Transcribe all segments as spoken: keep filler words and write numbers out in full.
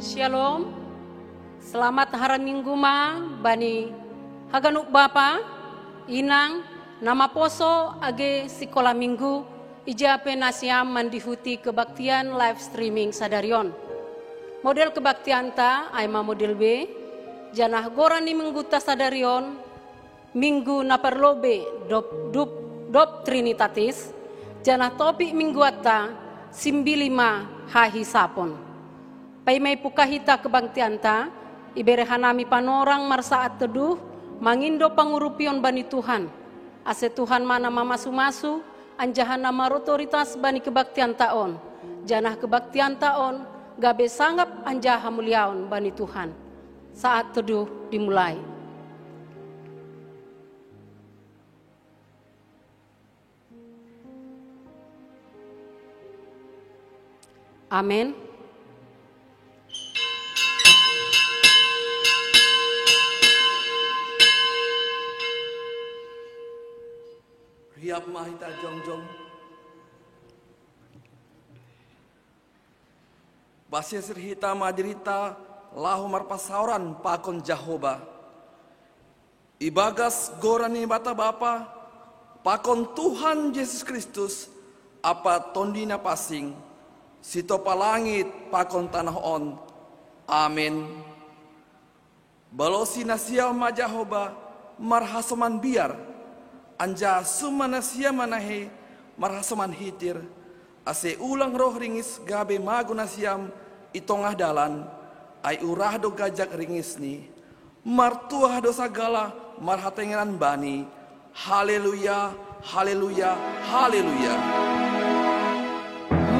Shalom. Selamat hari Minggu ma bani haganup bapa, inang, na maposo age sikola Minggu, ija pe nasiam mandihuti kebaktian live streaming sadarion. Model kebaktianta ai ma model be, janah goran ni Mingguta sadarion, Minggu na parlobei dob, dob, dob Trinitatis, janah topik mingguanta, Simbili ma hahisapon. Paima ipungkah hita kebaktianta, ibere hanami panorang marsaat teduh, mangindo pangurupion bani Tuhan, ase Tuhan ma na mamasu-masu, anjaha na marotoritas bani kebaktianta on, janah kebaktianta on gabe sangap anjaha hamuliaon bani Tuhan. Saat teduh dimulai. Amin. Riap ma hita jongjong. Pasisir hita ma dirita laho marpasaoran pakon Jahowa. Ibagas goran ni Naibata Bapa, pakon Tuhan Jesus Kristus, ampa Tonduy Napansing, sitopa langit pakon tanoh on. Amin. Balosi nasiam ma Jahowa marhasoman biar, anjaha sumba nasiam ma nahei marhasoman hitir, ase ulang roh ringis gabe magou nasiam i tongah dalan, ai urah do gajak ringisni. Martuah do sagala marhatengenan Bani. Haleluya, haleluya, haleluya.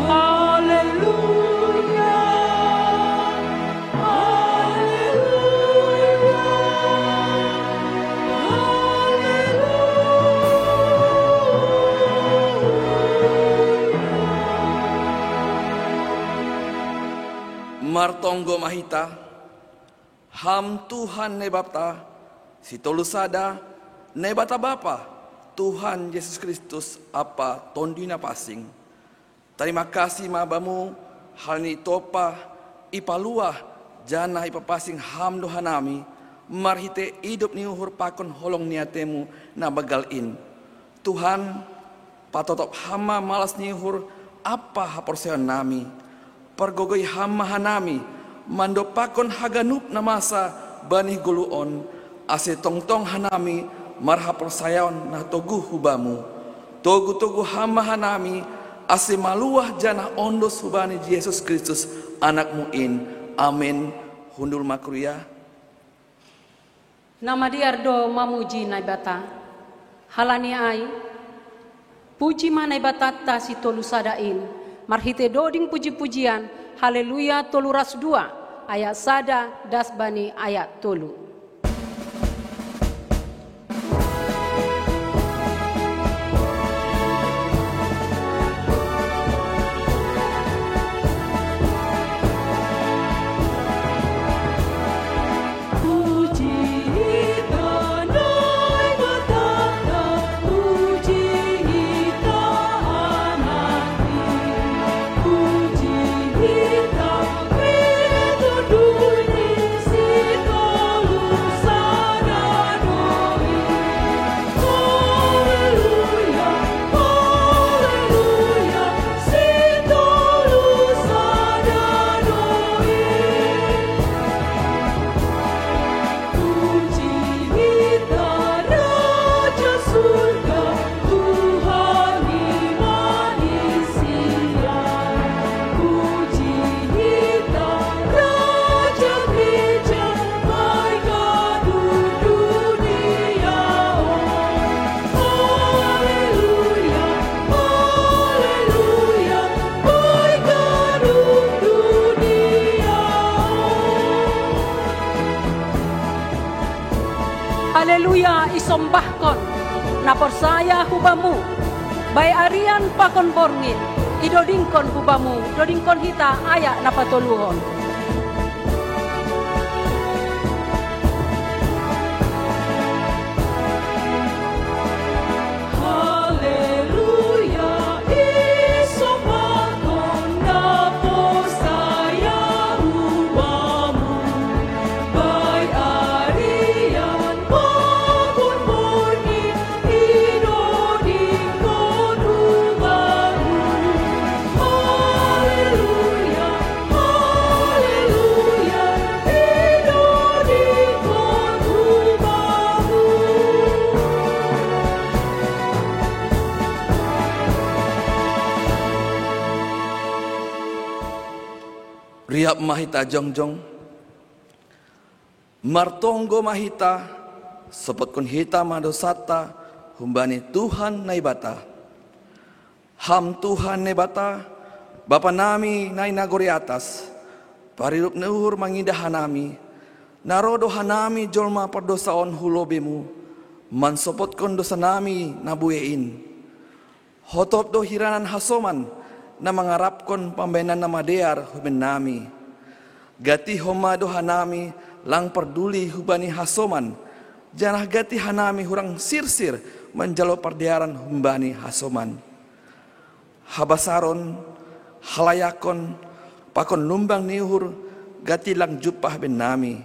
Haleluya, haleluya, haleluya. Martonggo ma hita. Ham Tuhan Naibata, si tolu sada, Naibata Bapa, Tuhan Jesus Kristus ampa Tonduy Napansing. Tarima kasih ma Bamu, halani itopa, ipaluah, janah ipapansing Ham do hanami, marhitei idop ni uhur pakon holong ni atemu na banggal in. Tuhan, patotop Ham ma malas ni uhur ampa haporsayaonnami. Pargogoi Ham ma hanami, mandompakkon haganup na masa bani goluh on, ase tongtong hanami marhaporsayaon na toguh hu Bamu. Togu-togu Ham ma hanami, ase maluah janah ondos hubani Jesus Kristus, Anak-Mu in. Amin. Hundul ma kuria. Na madear do mamuji Naibata. Halani ai, puji ma Naibatanta si tolu sada in, marhitei doding puji-pujian, Haleluya tolu ratus dua, ayat sada das bani ayat tolu. Haleluya, isombahkon, na porsaya hu Bamu, baik arian pakon borngin, idodingkon hu Bamu, dodingkon hita ayat na patoluhon. Haleluya, isombahkon na porsaya hu Bamu. Mahita jongjong, martonggo mahita, sopotkon hita madosata humbani Tuhan Naibata. Ham Tuhan Naibata, Bapa nami nai nagori atas, parirup ni uhur mangidah hanami, narodo hanami jolma pardosaon hulobemu, mansopotkon dosa nami nabuein. Hotop do hiranan hasoman, na mangarapkon pambaenan na madear huben nami. Gati homa do hanami lang parduli hubani hasoman, janah gati hanami hurang sirsir manjalo pardearan humbani hasoman. Habasaron, halayakon, pakon lumbang ni uhur, gati lang jumpah ben nami.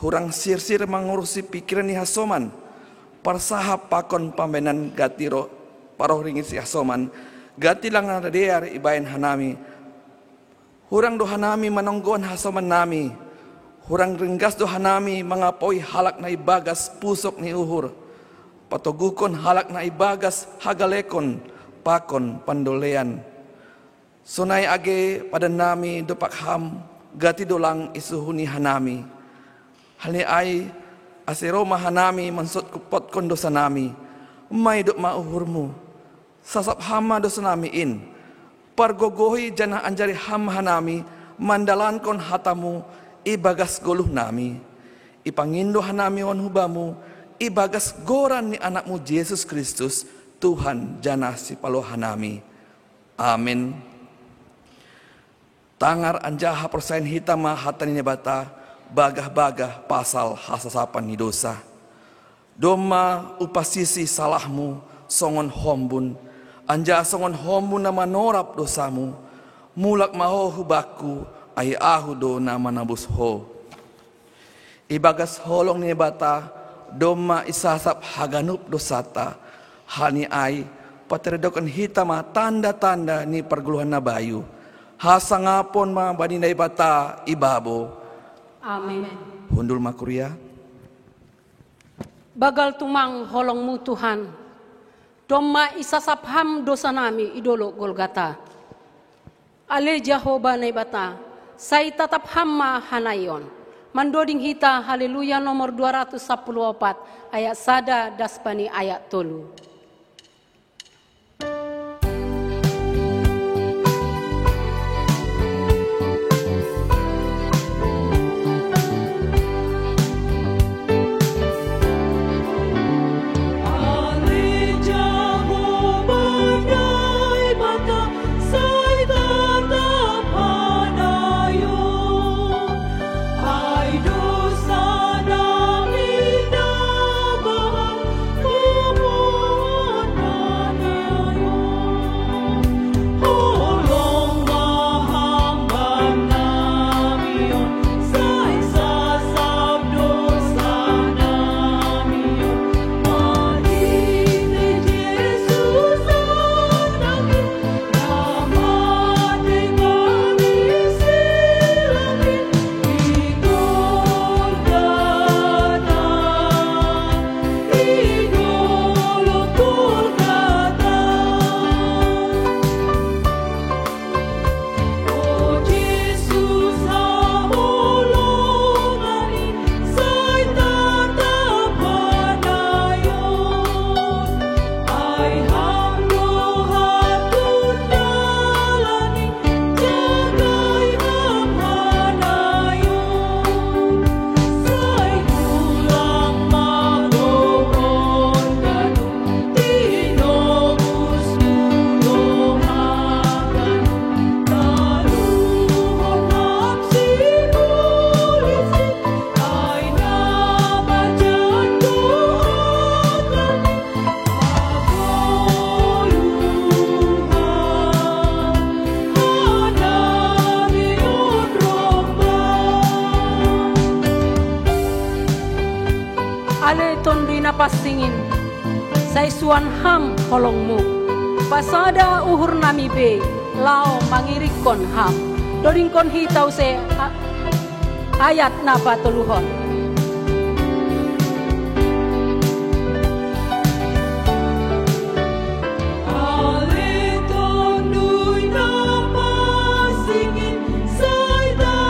Hurang sirsir mangurusi pikiran ni hasoman, parsahap pakon pambaenan gati roh, paroh ringis ni hasoman, gati lang na dear ibaen hanami. Hurang do hanami manonggoan hasoman nami, hurang ringgas do hanami mangapoi halak na ibagas pusok ni uhur, patoguhkon halak na ibagas hagalekon pakon pandolean. Sonai age padan nami dopak ham, gati do lang isuhuni hanami. Halni ai, ase roh ma hanami mansopotkon dosa nami, maidop ma uhurmu. Sasap ham ma dosa nami in. Pargogohi janah anjari ham hanami mandalankon hatamu ibagas goluh nami. Ipangindo hanami on hubamu ibagas goran ni anakmu Jesus Kristus, Tuhan janah Sipaloha nami. Amen. Tangar anjaha porsayaon hita ma hata ni Naibata bagah-bagah pasal hasasapan ni dosa. Domma upasisi salahmu songon hombun, anjaha songon hombun na manorap dosamu, mulak ma ho hu bakku, ai ahu do na manabus ho. Ibagas holong ni Naibata, domma isasap haganup dosanta, halni ai, pataridokon hita ma tanda-tanda ni pargoluhan na bayu. Hasangapon ma bani Naibata ibabo. Amen. Hundul ma kuria. Bagal tumang holongmu Tuhan, domma isasap ham dosa nami i dolok Golgata. Ale Jahowa Naibata, sai tatap ham ma hanaion. Mandoding hita Haleluya nomor dua ratus sapuluh opat, ayat sada das bani ayat tolu. Ale Tonduy Napansingin, sai suan Ham holongmu. Pasada uhur nami be laho mangirikkon Ham. Dodingkon hita use a-, ayat na patoluhon. Ale Tonduy Napansingin, sai ta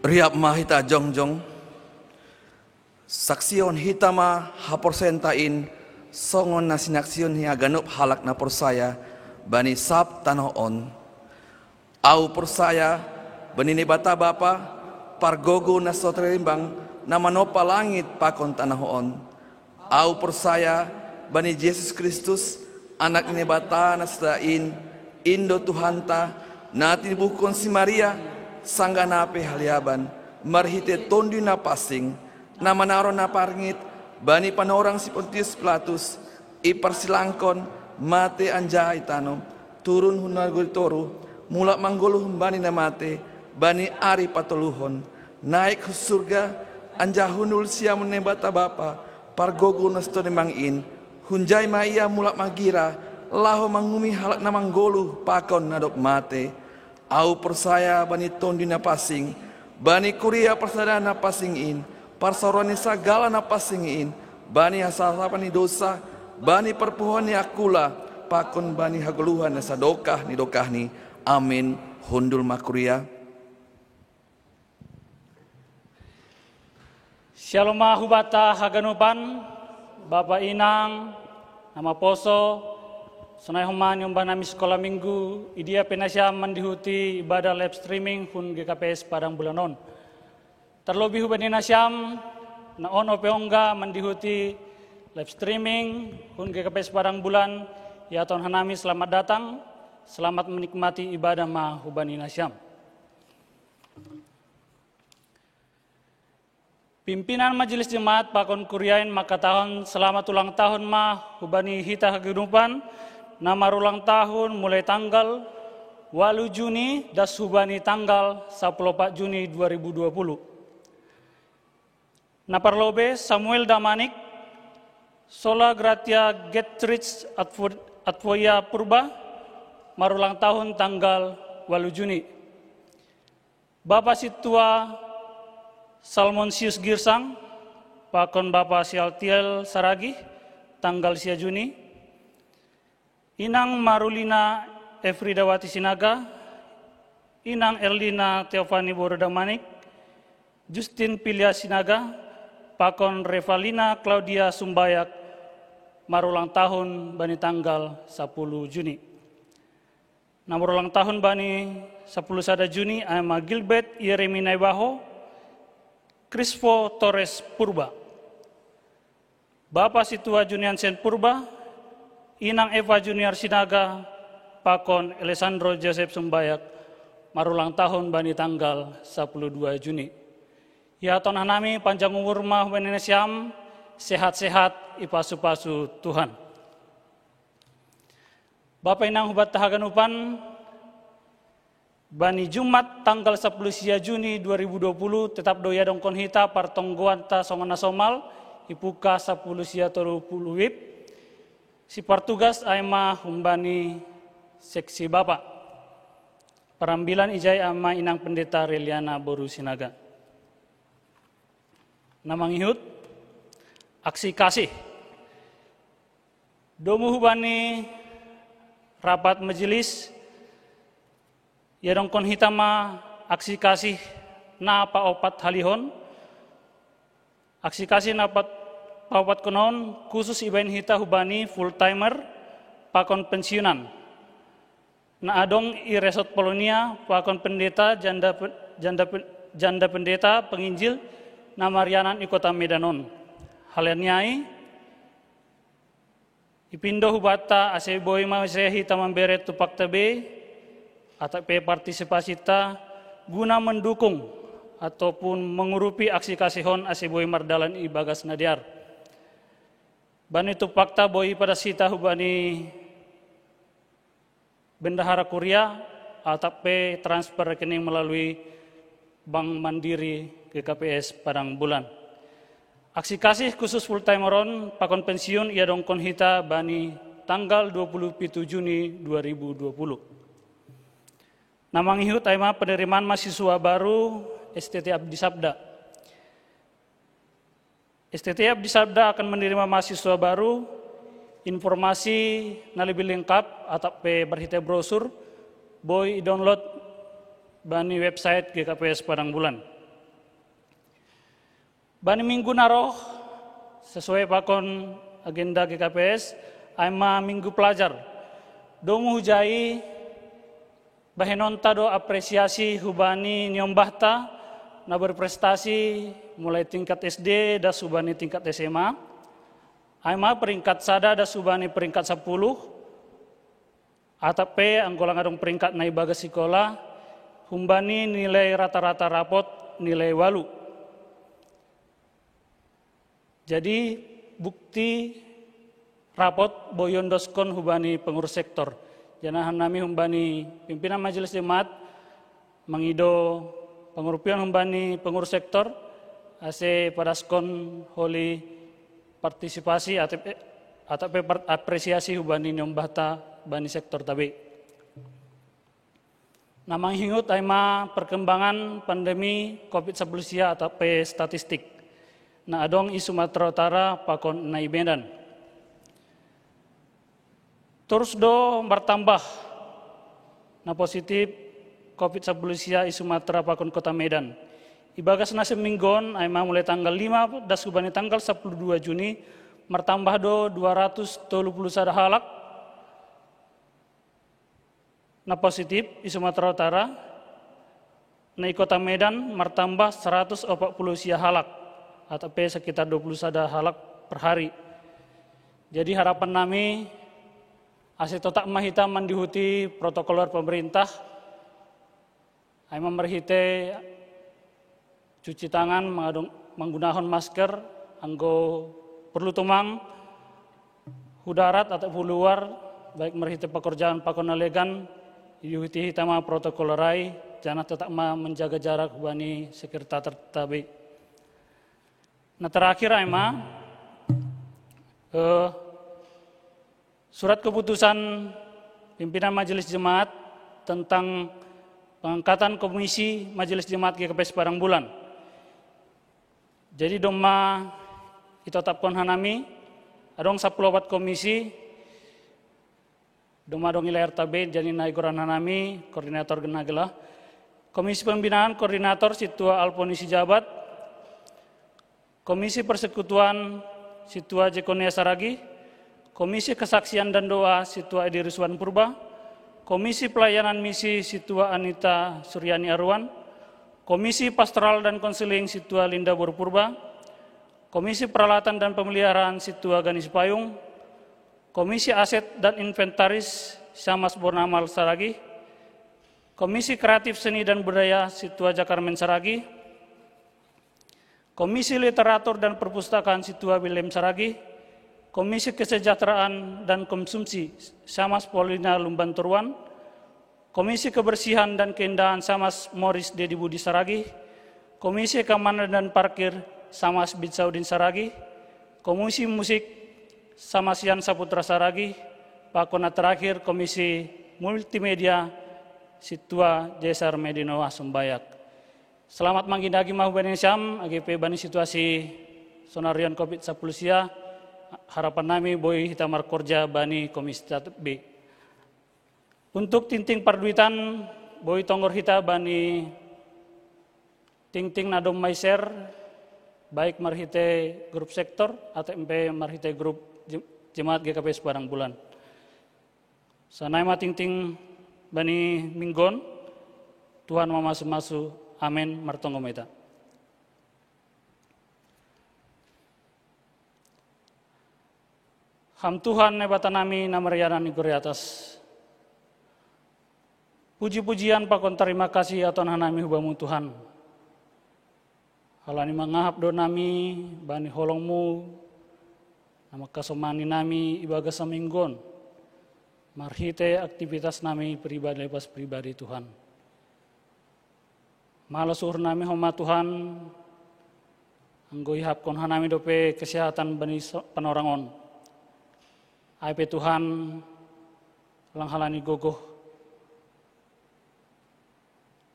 Riap ma hita jongjong. Saksion hita ma haporsayaenta in, songon na sinaksion ni haganup halak na porsaya bani sab tanoh on. Ahu porsaya bani Naibata Bapa, pargogo na so tarimbang, na manompa langit pakon tanoh on. Ahu porsaya bani Jesus Kristus, Anak ni Naibata na sada in, in do Tuhanta, na tinibuhkon si Maria, sanggah na pe haliaban, marhite Tonduy Napansing, na manaron na parngit bani panorang si Pontius Pilatus, iparsilangkon, mate anjaha itanom, turun hun nagori toruh, mulak manggoluh humbani na mate, bani ari patoluhon, naek hu surga, anjaha hundul siamun Naibata Bapa, pargogo na so tarimbang in. Hunjai ma Ia mulak magira, laho manguhumi halak na manggoluh pakon na dob mate. Ahu porsaya bani Tonduy Napansing, bani kuria parsadaan na pansing in, parsaoran ni sagala na pansing in, bani hasasapan ni dousa, bani parpuhoan ni angkula, pakon bani hagoluhan na sadokah ni dokahni. Amin. Hundul ma kuria. Syalom ma hubanta haganupan, bapa inang, na maposo, sonai homa niombah nami sikola minggu, idia pe nasiam mandihuti ibadah live streaming hun G K P S Padang Bulan on. Tarlobih hubani nasiam, na on ope ongga mandihuti live streaming hun G K P S Padang Bulan, ihatahon hanami selamat datang, selamat menikmati ibadah ma hubani nasiam. Pimpinan Majelis Jemaat pakon kuria in mangkatahon selamat ulang tahun ma hubani hita haganupan, na marulang tahun mulai tanggal ualu Juni das hubani tanggal sapuluh opat Juni dua ribu dua puluh. Na parlobei Samuel Damanik, Sola Gratia Gertrud Atvo-, Atvoia Purba, marulang tahun tanggal ualu Juni. Bapa Sintua Salmonsius Girsang, pakon Bapa Sialtiel Saragih, tanggal sia Juni. Inang Marulina Efridawati Sinaga, Inang Erlina Teofani Boru Damanik, Justin Pilia Sinaga, pakon Revalina Claudia Sumbayak, marulang tahun bani tanggal sapuluh Juni. Na marulang tahun bani sapuluh sada Juni ai ma Gilbert Yeremi Naibaho, Crispo Torres Purba. Bapa Sintua Juniansen Purba, Inang Eva Junior Sinaga, pakon Alessandro Joseph Sumbayak, marulang tahun bani tanggal sapuluh dua Juni. Ihatahon hanami panjang umur ma hubani nasiam, sehat-sehat, ipasu-pasu Tuhan. Bapa inang hubanta haganupan, bani Jumat tanggal sapuluh sia Juni dua ribu dua puluh tetap do iadongkon hita partonggoanta songon na somal, ipuka sapuluh sia tolu puluh wib, sipartugas ai ma humbani seksi bapa. Parambilan ijai ai ma Inang Pendeta Reliana Boru Sinaga. Na mangihut, aksi kasih. Domu hubani rapat majelis, iadongkon hita ma aksi kasih na paopat halihon. Aksi kasih na pat-, paopatkonon khusus ibahen hita hubani full timer pakon pensiunan, na adong i Resort Polonia pakon pendeta janda pe-, janda pe-, janda pendeta penginjil na marianan i kota Medan on. Halani ai, ipindo hubanta ase boi ma ise hita mambere tumpakta be, atap pe partisipasinta guna mendukung ataupun mengurupi aksi kasih on ase boi mardalan ibagas na dear. Bani tumpakta boi ipadas hita hubani bendahara kuria, atap pe transfer rekening melalui Bank Mandiri G K P S Padang Bulan. Aksi kasih khusus full timer on pakon pensiun iadongkon hita bani tanggal dua puluh pitu Juni dua ribu dua puluh. Na mangihut ai ma penerimaan mahasiswa baru S T T Abdi Sabda. S T T Abdi Sabda akan menerima mahasiswa baru. Informasi na lebih lengkap atap pe marhite brosur boi i-download bani website G K P S Padang Bulan. Bani minggu na roh, sesuai pakon agenda G K P S, ai ma minggu pelajar. Domu hujai bahenonta do apresiasi hubani niombahta na berprestasi mulai tingkat S D das hubani tingkat S M A. Ai ma peringkat sada das hubani peringkat sapuluh, atap pe anggo lang adong peringkat na ibagas sikola, humbani nilai rata-rata rapot nilai walu. Jadi bukti rapot boi iondoskon hubani pengurus sektor. Janah nami humbani pimpinan majelis jemaat mangido pangurupion humbani pengurus sektor, ase padaskon holi partisipasi atap pe apresiasi hubani niombahta bani sektor tabe. Na mangingot ai ma perkembangan pandemi covid sapuluh sia atap pe statistik na adong i Sumatera Utara pakon na i Medan. Torus do martambah na positif covid sapuluh sia i Sumatera pakon kota Medan. Ibagas na seminggu on ai ma mulai tanggal lima das hubani tanggal sapuluh dua Juni martambah do dua ratus tolu puluh sada halak na positif i Sumatera Utara, na i kota Medan martambah saratus opat puluh sia halak, atap pe sekitar dua puluh sada halak per hari. Jadi harapan nami ase totap ma hita mandihuti protokol pemerintah, ai ma marhite cuci tangan, manggunahon masker, anggo perlu tumang hu darat atap hu luar, baik marhite pakorjaan pakon na legan, iuhiti hita ma protokol rai, janah tetap ma menjaga jarak hubani sekitar tabe. Na terakhir ai ma eh, surat keputusan pimpinan majelis jemaat tentang pengangkatan komisi majelis jemaat G K P S Padang Bulan. Jadi domma itotapkon hanami, adong sapuluh opat komisi, domma adong i layar tabe, jadi na igoran hanami koordinator genah gelah. Komisi pembinaan, koordinator sintua Alponi Sijabat. Komisi persekutuan sintua Jekonia Saragih. Komisi kesaksian dan doa sintua Edi Ruswan Purba. Komisi pelayanan misi sintua Anita Suryani Aruan. Komisi pastoral dan konseling sintua Linda Boru Purba. Komisi peralatan dan pemeliharaan sintua Gani Sipayung. Komisi aset dan inventaris Syamas Bornamal Saragih. Komisi kreatif seni dan budaya sintua Jakarmen Saragih. Komisi literatur dan perpustakaan sintua William Saragih. Komisi kesejahteraan dan konsumsi Syamas Paulina Lumban Toruan. Komisi kebersihan dan keindahan Syamas Moris Dedi Budi Saragih. Komisi keamanan dan parkir Syamas Binsaudin Saragih. Komisi musik Syamas Yan Saputra Saragih. Pakon na terakhir komisi multimedia sintua Jesar Medinoa Sumbayak. Selamat manggindagi ma hubani nasiam, age pe bani situasi sonarion covid sapuluh sia, harapan nami boi hita markorja bani komisi B. Untuk tingting parduitan, boi tonggor hita bani tingting na domma i-share, baik marhite grup sektor atau MP marhite grup jemaat G K P S Padang Bulan. Sonai ma tingting bani minggu on. Tuhan mamasu-masu. Amen. Martonggo ma hita. Ham Tuhan Naibata nami na marianan i gor i atas. Puji-pujian pakon tarima kasih iaton hanami hu Bamu Tuhan. Halani mangahap do nami bani holongMu na mangkasomani nami ibagas saminggu on, marhite aktivitas nami pribadi lepas pribadi Tuhan. Malos uhur nami homa Tuhan, anggo ihapkon hanami dope kesehatan bani panorang on. Ai pe Tuhan, lang halani gogoh,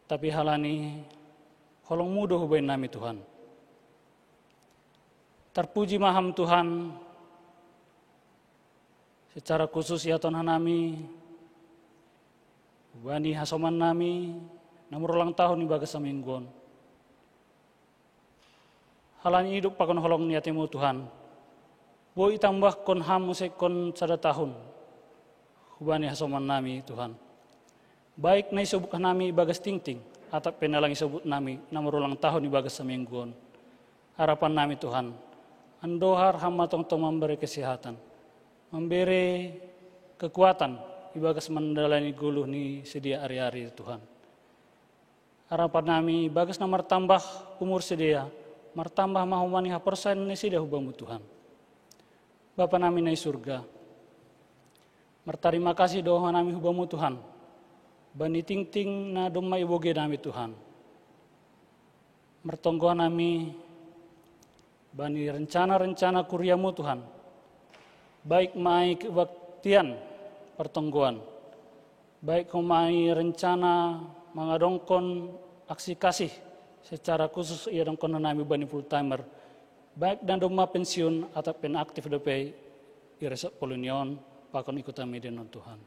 tapi halani holongMu do hubaen nami Tuhan. Tarpuji ma Ham Tuhan, secara khusus iaton hanami bani hasoman nami na marulang tahun ibagas saminggu on. Halani idup pakon holong ni atemu Tuhan, boi itambahkon ham muse kon sada tahun hubani hasoman nami Tuhan. Baik na isobut nami ibagas tingting, atap pe na lang isobut nami na marulang tahun ibagas samingguon. Harapan nami Tuhan, andohar ham ma tongtong mambere kesehatan, mambere kekuatan ibagas mandalani goluh ni sidea ari-ari Tuhan. Harapan nami bagas na martambah umur sidea, martambah ma homa ni haporsayaon ni sidea hubamu Tuhan. Bapa nami na i surga, martarima kasih do hanami hubamu Tuhan, bani tingting na domma ibogei nami Tuhan. Martonggo hanami bani rencana-rencana kuriamu Tuhan, baik ma i kebaktian partonggoan, baik homa i rencana mangadongkon aksi kasih secara khusus iadongkon hanami bani full timer, baik na domma pensiun atap pe na aktif dope i resort Polonion pakon i kota Medan on Tuhan.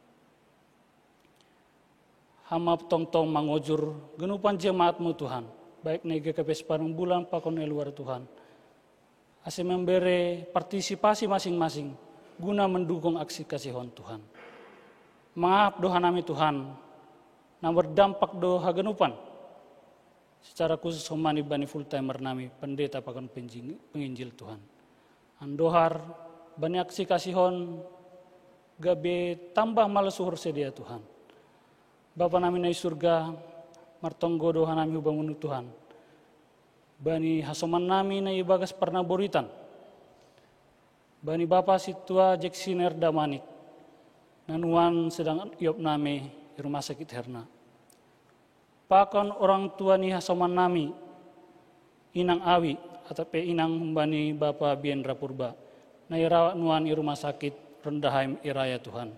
Ham ma tongtong mangojur genupan jemaatmu Tuhan, baik na i G K P S Padang Bulan pakon na i luar Tuhan, ase mambere partisipasi masing-masing guna mendukung aksi kasih on Tuhan. Mangahap do hanami Tuhan, na berdampak do haganupan secara khusus homa ni bani full timer nami pendeta pakon penjing- penginjil Tuhan. Andohar bani aksi kasih on gabe tambah malas uhur sidea Tuhan. Bapa nami na i surga, martonggo do hanami hubamu Tuhan, bani hasoman nami na ibagas parnaboritan, bani Bapa Sintua Jeksiner Damanik, na nuan sedang iop nami i rumah sakit Herna. Pakon orang tua ni hasoman nami, Inang Awi, atap pe inang humbani Bapa Biendra Purba, na irawat nuan i rumah sakit Rondaheim i raya Tuhan.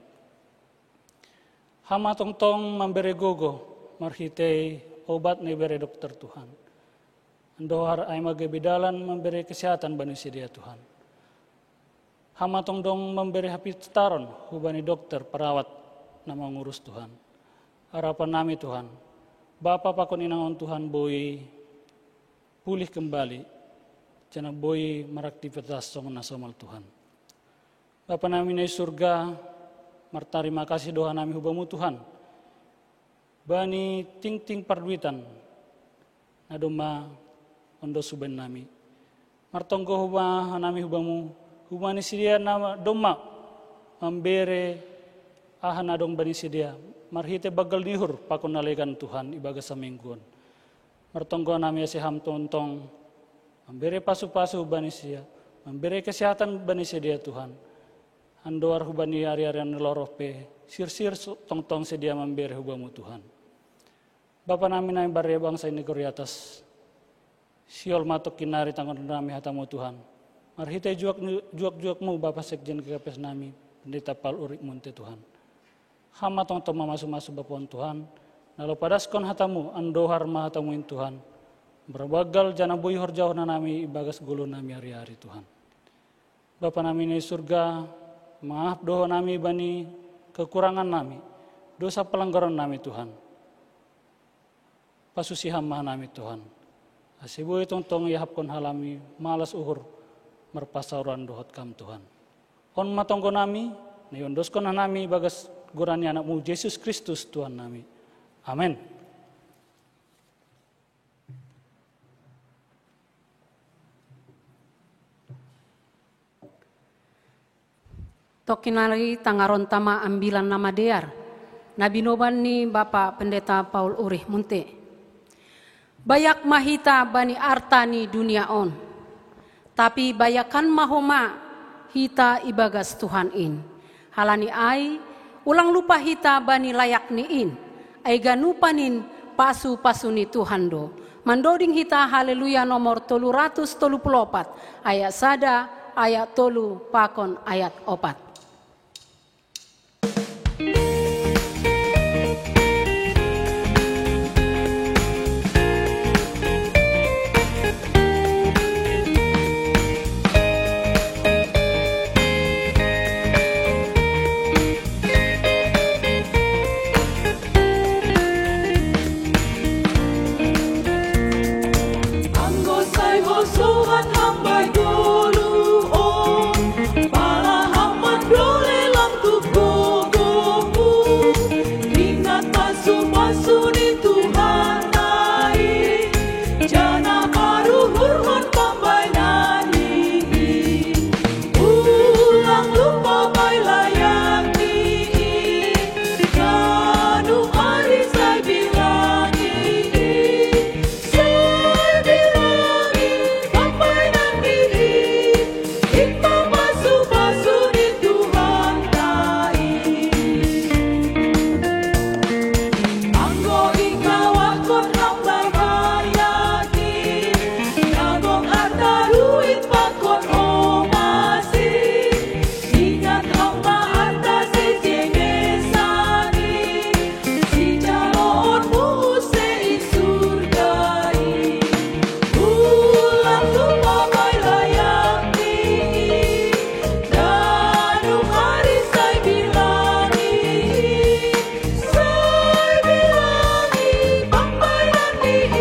Ham ma tongtong mambere gogoh marhitei obat na ibere dokter Tuhan. Andohar ai ma gabe dalan mambere kesehatan bani sidea Tuhan. Ham ma tongtong mambere hapintaron hubani dokter perawat na mangurus Tuhan. Harapan nami Tuhan, Bapa pakon Inang on Tuhan boi pulih kembali, janah boi maraktivitas songon na somal Tuhan. Bapa nami na i surga, martarima kasih do hanami hubamu Tuhan, bani tingting parduitan na domma ondos huban nami. Martonggo homa hanami hubamu, hubani sidea na domma mambere aha na dong bani sidea marhitei banggal ni uhur pakon na legan Tuhan ibagas saminggu on. Martonggo hanami ase ham tongtong mambere pasu-pasu bani sidea, mambere kesehatan bani sidea Tuhan. Andohar hubani ari-ari na lorong pe, sirsir tongtong sidea mambere hubamu Tuhan. Bapa nami na i bangsa i nagori atas, sihol ma tongkin nari tanggongkon nami hatamu Tuhan. Marhitei juak-juakmu Bapa Sekjen G K P S nami, Pendeta Paul Urik Munte Tuhan. Ham ma tongtong mamasu-masu Bapa on Tuhan, na laho padaskon hatamu, andohar ma hatamu in Tuhan, marbanggal janah boi horjahon hanami ibagas goluh nami ari-ari Tuhan. Bapa nami na i surga, mangahap do hanami bani kekurangan nami, dosa pelanggaran nami Tuhan. Pasusi ham ma hanami Tuhan, ase boi tongtong iahapkon hanami malas uhur marpasaoran dohot kam Tuhan. On ma tonggo nami, na iondoskon hanami ibagas goran ni Anakmu Jesus Kristus Tuhan nami. Amen. Tongkin nari tangaronta ma Ambilan Namadear, na binoban ni Bapa Pendeta Paul Urih Munte. Bayak ma hita bani arta ni dunia on, tapi bayakan ma homa hita ibagas Tuhan in. Halani ai, ulang lupa hita bani layakni in, ai ganupan in pasu-pasu ni Tuhan do. Mandoding hita Haleluya nomor tolu ratus tolu puluh opat, ayat sada, ayat tolu pakon ayat opat. Anggo sai ho suhat Hamba bayaki, nagong arta duit pakon omasi. Ingat hamba arta sejengesani, sijaloon Muse i surgai. Ulang lupa bai layaki, danu hari sai bilangi. Sai bilangi pambayaran ni i,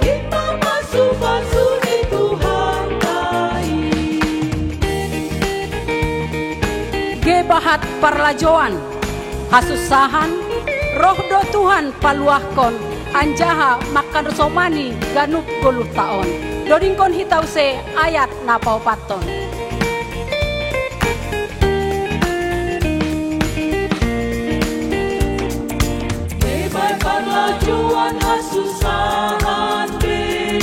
i pamasu-pasu ni Tuhan tai. Gebahat parlajoan, hasusahan, roh do Tuhan paluahkon, anjaha mangkansomani ganup goluh taon. Dodingkon hita use ayat na paopathon. Lebai parlajoan hasusahan be,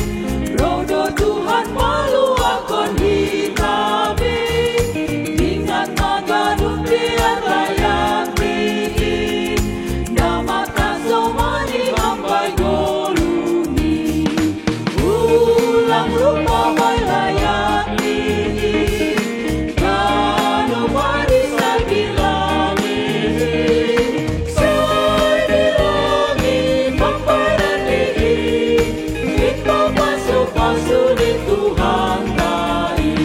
roh do Tuhan paluahkon hita be. Ingat ma ganup biar layaki, nama tansomani mambai goluh ni. Ulang lupa bai layaki, danu hari sai bilangi. Sai bilangi pambayaran ni i, i pamasu-pasu ni Tuhan tai.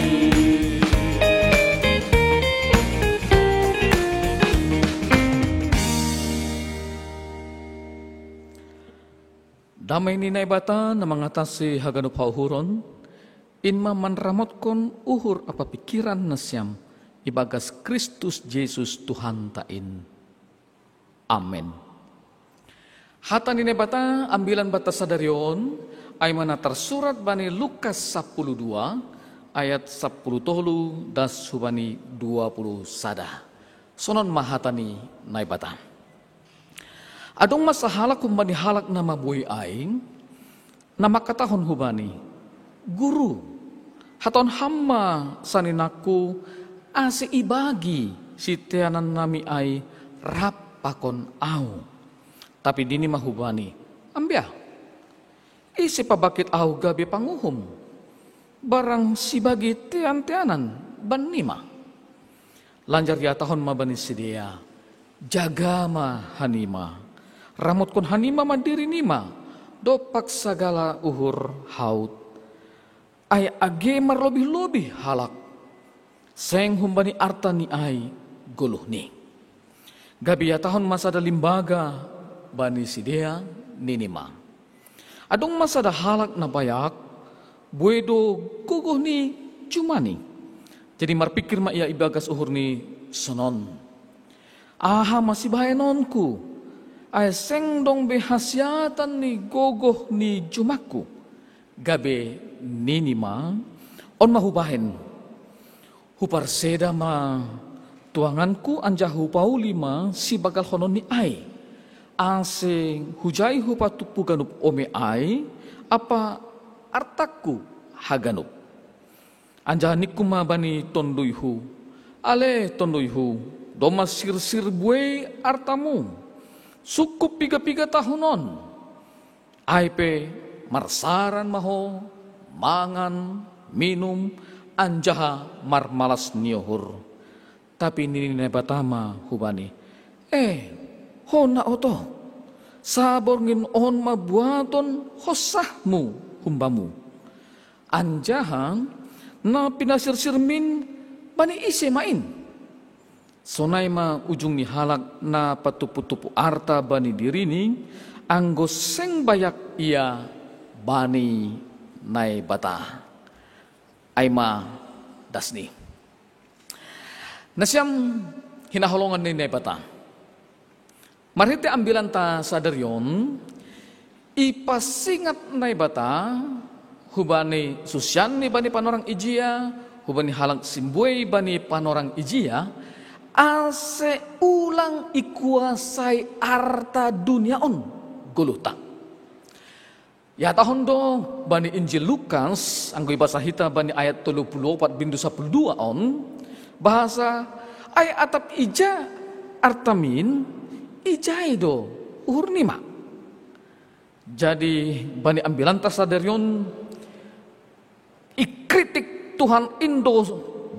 Damai ni Naibata na mangatasi haganup hauhuron, in ma manramotkon uhur ampa pingkiran nasiam ibagas Kristus Jesus Tuhanta in. Amen. Hata ni Naibata ambilan banta sadari on, ai ma na tarsurat bani Lukas sapuluh dua, ayat sapuluh tolu das hubani dua puluh sada. Sonon ma hata ni Naibata. Adong ma sahalak humbani halak na mabuei ai, na mangkatahon hubani, "Guru, hatahon Ham ma saninangku, ase ibagi siteanannami ai rap pakon ahu." Tapi nini ma hubani, "Ambia, ise pabangkit ahu gabe panguhum, barang sibagi tean-teanan bannima?" Lanjar ihatahon ma bani sidea, "Jaga ma hanima, ramotkon hanima ma dirinima dompak sagala uhur haut. Ai age marlobih-lobih halak, seng humbani arta ni ai goluhni." Gabe ihatahon ma sada limbaga bani sidea, nini ma, "Adong ma sada halak na bayak, buei do gogoh ni jumani. Jadi marpingkir ma ia ibagas uhurni sonon, 'Aha ma sibahenonku, ai seng dong be hasiatan ni gogoh ni jumangku?' Gabe nini ma, 'On ma hubahen: Huparseda ma tuanganku anjaha hupauli ma sibagalhonon ni ai, ase hujai hupatumpu ganup ome ai ampa artangku haganup. Anjaha ningku ma bani tonduyhu: Ale tonduyhu, domma sirsir buei artamu, sungkup piga-piga tahun on. Ai pe marsaran ma ho mangan, minum, anjaha marmalas ni uhur.' Tapi nini Naibata ma hubani, 'Eh, ho na oto, saborngin on ma buaton honsahmu humbamu. Anjaha na pinasirsirmin bani ise ma in?' Sonai ma ujung ni halak na patumpu-tumpu arta bani dirini, anggo seng bayak ia bani Naibata." Ai ma dasni. Nasiam hinaholongan ni Naibata, marhite ambilanta sadari on, ipasingat Naibata hubani susianni bani panorang ijia, hubani halak simbuei bani panorang ijia, ase ulang ikuasai arta dunia on goluhta. Ihatahon do bani Injil Lukas, anggo ibasa hita bani ayat tolu puluh opat bindu sapuluh dua on, bahasa, "Ai atap ija artamin, ijai do uhurnima." Jadi bani ambilanta sadarion, ikritik Tuhan Indo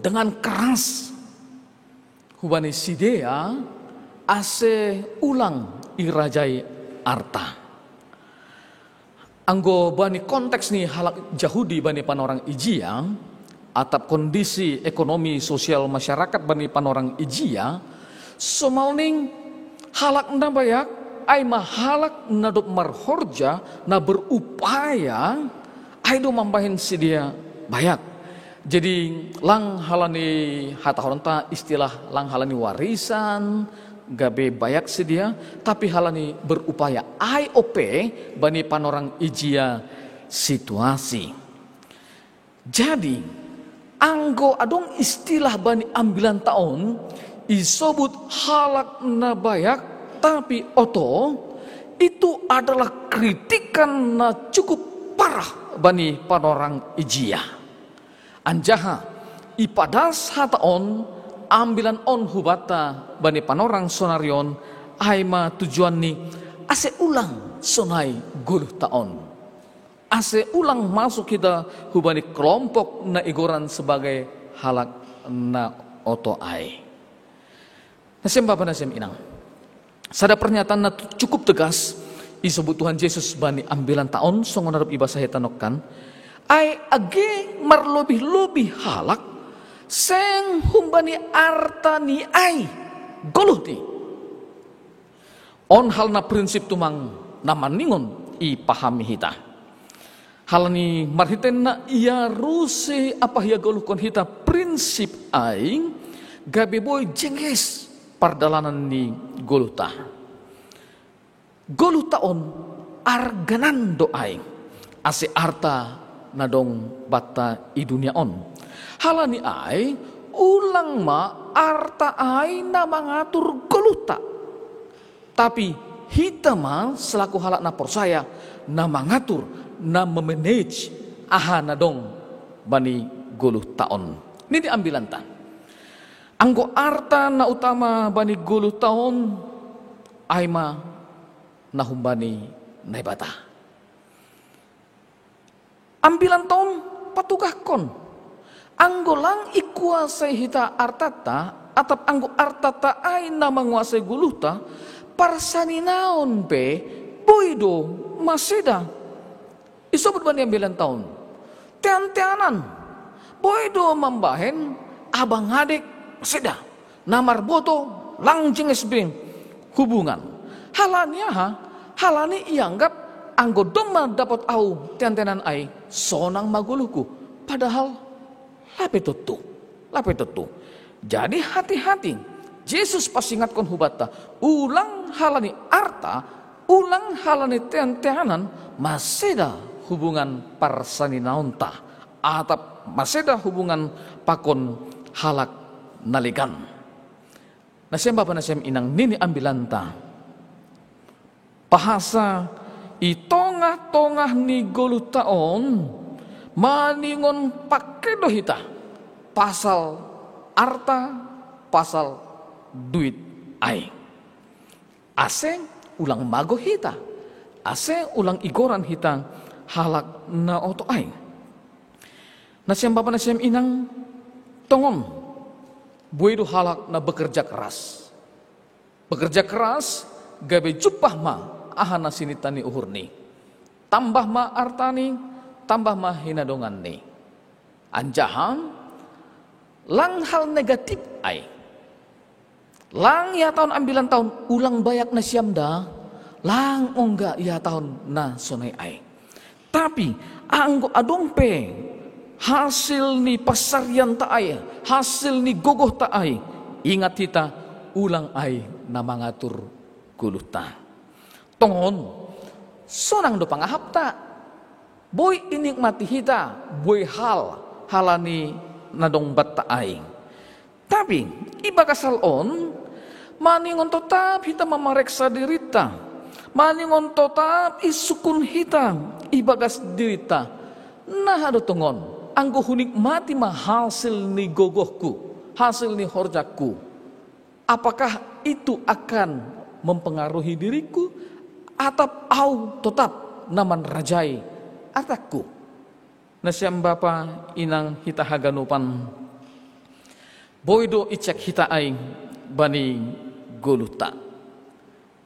dengan keras hubani sidea ase ulang irajai arta. Anggo bani konteks ni halak Jahudi bani panorang ijia, atap kondisi ekonomi sosial masyarakat bani panorang ijia, somalning halak na bayak ai ma halak na dob marhorja, na berupaya, ai do mambahen sidea bayak. Jadi lang halani hatahononta istilah lang halani warisan gabe bayak sidea, tapi halani berupaya ai ope bani panorang ijia situasi. Jadi anggo adong istilah bani ambilanta on isobut halak na bayak, tapi oto, itu adalah kritikan na cukup parah bani panorang ijia. Anjaha ipadas hata on, ambilan on hubanta bani panorang sonarion, ai ma tujuanni ase ulang sonai goluhta on. Ase ulang masuk hita hubani kelompok na igoran sebagai halak na oto ai. Nasiam bapa nasiam inang, sada pernyataan na cukup tegas isobut Tuhan Jesus bani ambilanta on songon na dob ibasa hita nongkan. Ai age marlobih-lobih halak seng humbani arta ni ai goluhni. On hal na prinsip tumang na maningon ipahami hita. Halani marhitei na iarusi apa iagoluhkon hita prinsip ai, gabe boi jengges pardalanan ni goluhta. Goluhta on arganan do ai ase arta na dong banta i dunia on. Halani ai ulang ma arta ai na mangatur goluhta. Tapi hita ma selaku halak na porsaya na mangatur, na memanage aha na dong bani goluhta on. Nini ambilanta, anggo arta na utama bani goluhta on ai ma na humbani Naibata. Ambilanta on patugahkon, anggo lang ikuasai hita artanta, atap anggo artanta ai na manguasai goluhta, parsaninaon pe boi do maseda. Isobut bani ambilanta on tean-teanan, boi do mambahen abang adek maseda, na marboto lang jengges be hubungan. Halani aha? Halani ianggap anggo domma dapot ahu tean-teanan ai, sonang ma goluhku. Padahal lape tontu, lape tontu. Jadi hati-hati, Jesus pasingatkon hubanta, ulang halani arta, ulang halani tean-teanan maseda hubungan parsaninaonta, atap maseda hubungan pakon halak na legan. Nasiam bapa nasiam inang, nini ambilanta, pahasa i tongah-tongah ni goluhta on maningon pake do hita pasal arta, pasal duit ai. Ase ulang mago hita, ase ulang igoran hita halak na oto ai. Nasiam bapa nasiam inang, tongon boi do halak na bekerja keras. Bekerja keras gabe jumpah ma aha na sininta ni uhurni. Tambah ma artani, tambah ma hinadonganni. Anjaha lang hal negatif ai. Lang ihatahon ambilanta on ulang bayak nasiam da, lang ongga ihatahon na sonai ai. Tapi anggo adong pe hasil ni pansarianta ai, hasil ni gogohta ai, ingat hita, ulang ai na mangatur goluhta. Tongon, sonang do pangahapta. Boi inikmati hita buei hal halani na dong banta ai. Tapi ibagas hal on, maningon totap hita mamareksa dirinta, maningon totap isungkun hita ibagas dirinta, naha do tongon, anggo hunikmati ma hasil ni gogohku, hasil ni horjangku, apakah itu akan mempengaruhi diriku, atap ahu totap na manrajai artaku. Nasiam bapa inang hita haganupan, boi do icek hita ai bani goluhta.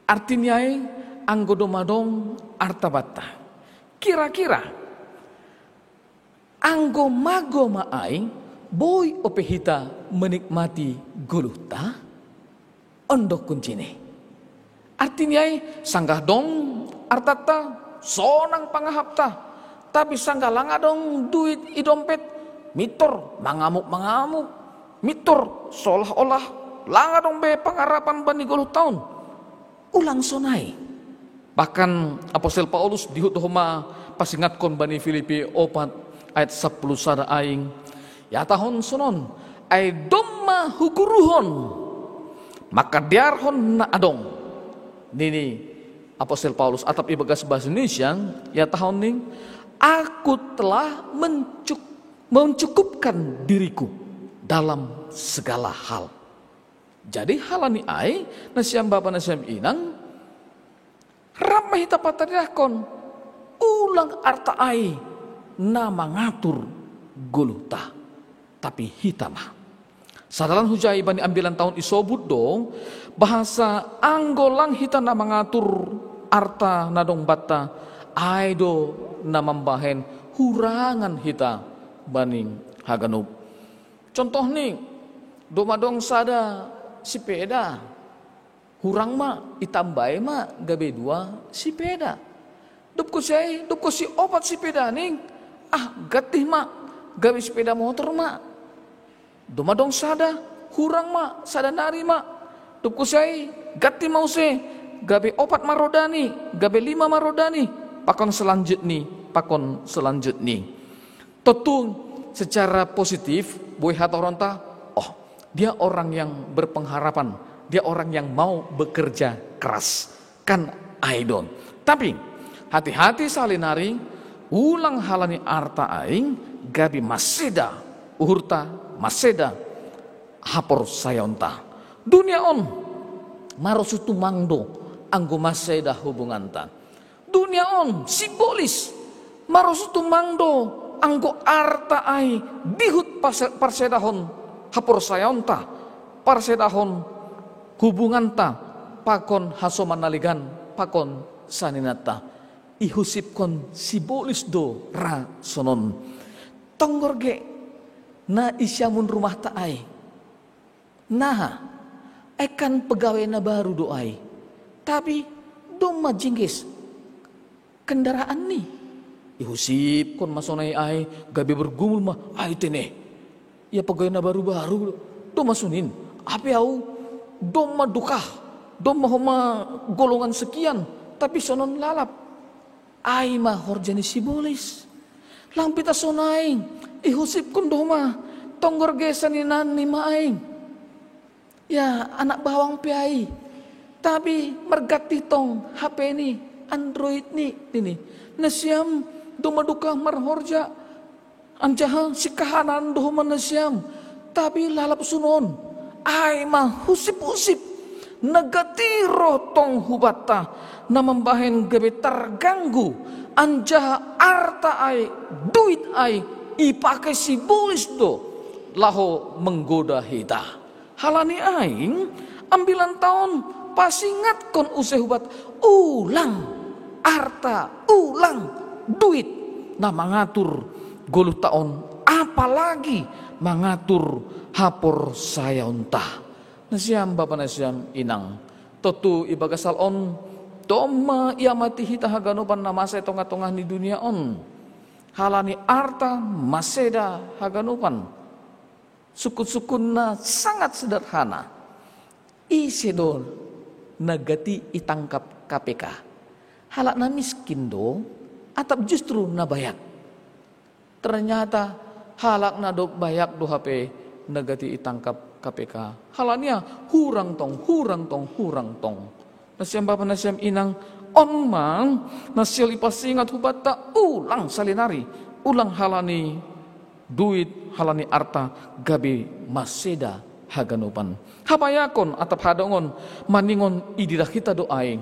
Artini ai, anggo domma adong arta banta, kira-kira anggo mago ma ai, boi ope hita menikmati goluhta? On do kuncini. Artini ai, sanggah dong artanta, sonang pangahapta. Tapi sanggah lang adong duit i dompet, mintor mangamuk-mangamuk, mintor seolah-olah lang adong be pangarapan bani goluhta on. Ulang sonai. Bahkan apostel Paulus dihut homa pasingatkon bani Filipi opat ayat sapuluh sada aing, ihatahon sonon: Ai domma huguruhon mangkadearhon na adong, nini apostel Paulus. Atap ibagas bahasa Indonesia, ihatahon ni: Aku telah mencuk- mencukupkan diriku dalam segala hal. Jadi halani ai, nasiam bapa nasiam inang, rap ma hita patariahkon, ulang arta ai na mangatur goluhta, tapi hita ma. Sadalan hujai bani ambilan taon isobut do, bahasa anggo lang hita na mangatur arta na dong banta, ai do na mambahen hurangan hita bani haganup. Contoh ni, domma adong sada sipeda, hurang ma, itambai ma gabe dua sipeda. Dob husi ai, dob husi opat sipeda ni, ah, gantih ma gabe sipeda motor ma. Domma adong sada, hurang ma, sada nari ma. Dob husi ai, gantih ma muse, gabe opat ma rodani, gabe lima ma rodani, pakon selanjutni, pakon selanjutni. Tentu secara positif, boi hata orang ta, oh, dia orang yang berpengharapan, dia orang yang mau bekerja keras. Kan ai do. Tapi hati-hati salinari, ulang halani arta ai gabe maseda uhurta, maseda haporsayaonta. Dunia on marosuh tumang do anggo maseda hubunganta. Dunia on sibolis marosuh tumang do anggo arta ai dihut parsedahon haporsayaonta, parsedahon hubunganta pakon hasoman na legan pakon saninanta. Ihusipkon sibolis do ra sonon. Tonggor ge na i siamun rumahta ai, naha, ai kan pegawai na baru do ai, tapi domma jingges kendaraan ni. Ihusipkon ma sonai ai, gabe bergumul ma ai tene. Ia pegawai na baru-baru do, domma sunin. Ape au domma dokah, domma homa golongan sekian, tapi sonon lalap. Ai ma horja ni sibolis. Lang pita sonai, ihusipkon do homa, tonggor ge saninanni ma ai. Ya, anak bawang pe ai. Tapi margantih tong H P ni, Android ni, nini. Nasiam domma dokah marhorja, anjaha sikahanan do homa nasiam. Tapi lalap sonon, ai ma husip-husip na gantih ro tong hubanta, na mambahen gabe targanggu, anjaha arta ai, duit ai, ipake sibolis do laho menggoda hita. Halani ai, ambilan taon pasingatkon use hubanta, ulang arta, ulang duit na mangatur goluhta on, apalagi mangatur haporsayaonta. Nasiam bapa nasiam inang, tontu ibagas hal on domma iamati hita haganupan na masa i tongah-tongah ni dunia on. Halani arta maseda haganupan. Sukun-sukunna sangat sederhana. Ise do na gati itangkap K P K? Halak na miskin do, atap justru na bayak? Ternyata halak na dob bayak do hape na gati itangkap K P K. Halani ia hurang tong, hurang tong, hurang tong. Nasiam bapa nasiam inang, on ma na sihol ipasingat hubanta, ulang salinari, ulang halani duit, halani arta gabe maseda haganupan. Habayakon atap hadongon maningon ididah hita do ai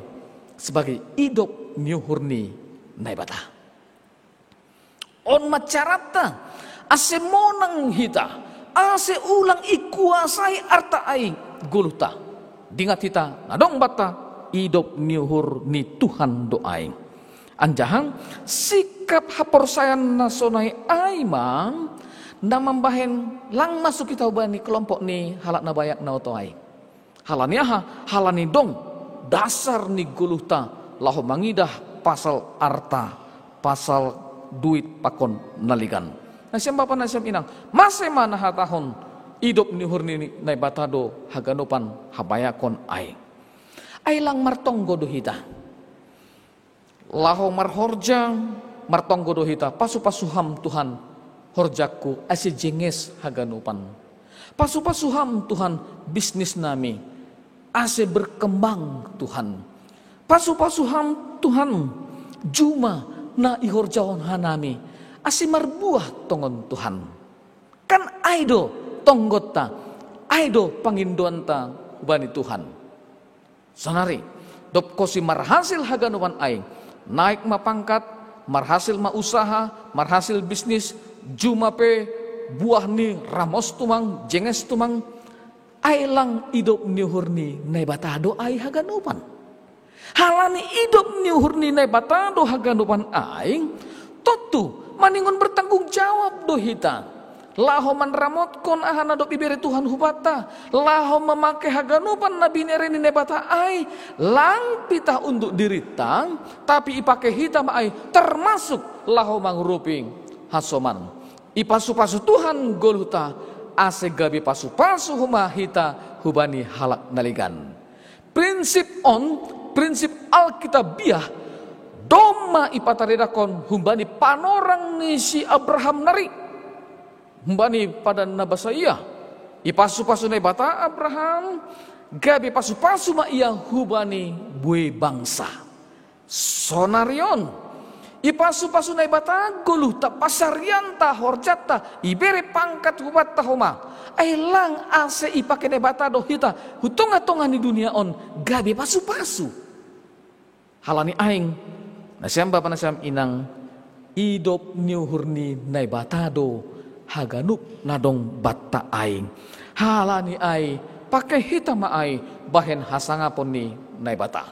sebagai idop ni uhur ni Naibata. On ma caratta ase monang hita, ase ulang ikuasai arta ai goluhta. Dingat hita na dong banta idop ni uhur ni Tuhan do ai. Anjaha sikap haporsayaon na sonai ai ma na mambahen lang masuk hita hubani kelompok ni halak na bayak na oto ai. Halani aha? Halani dong dasar ni goluhta laho mangidah pasal arta, pasal duit pakon na legan. Nasiam bapa nasiam inang, mase ma na hatahon idop ni uhur ni Naibata do haganupan habayakon ai. Ai lang martonggo do hita. Laho marhorja, martonggo do hita, pasu-pasu Ham Tuhan horjangku ase jenges haganupan. Pasu-pasu Ham Tuhan bisnis nami ase berkembang Tuhan. Pasu-pasu Ham Tuhan juma na ihorjahon hanami ase marbuah tongon Tuhan. Kan ai do tonggotta, ai do pangindoanta hubani Tuhan. Sonari, dob kosi marhasil haganupan ai, naik ma pangkat, marhasil ma usaha, marhasil bisnis, juma pe buah ni ramos tumang, jenges tumang, ai lang idop ni uhur ni Naibata do ai haganupan. Halani idop ni uhur ni Naibata do haganupan ai, tontu maningon bertanggung jawab do hita. Laho manramotkon aha na dob ibere Tuhan hubanta, laho mamake haganupan na binere ni Naibata ai, lang pitah untuk dirinta, tapi ipake hita ma ai termasuk laho mangurupi hasoman. Ipasu-pasu Tuhan goluhta ase gabe pasu-pasu homa hita hubani halak na legan. Prinsip on, prinsip Alkitabiah, domma ipataridahkon humbani panorang ni si Abraham nari. Humbani padan na basa ia, ipasu-pasu Naibata Abraham, gabe pasu-pasu ma ia hubani buei bangsa. Sonari on, ipasu-pasu Naibata goluhta, pasarianta, horjanta, ibere pangkat hubanta homa. Ai lang ase ipake Naibata do hita hu tonga-tonga ni dunia on gabe pasu-pasu. Halani aing, nasiam bapa nasiam inang, idop ni uhur ni Naibata do haganup na dong banta aing. Halani ai, pake hita ma ai bahen hasangapon ni Naibata.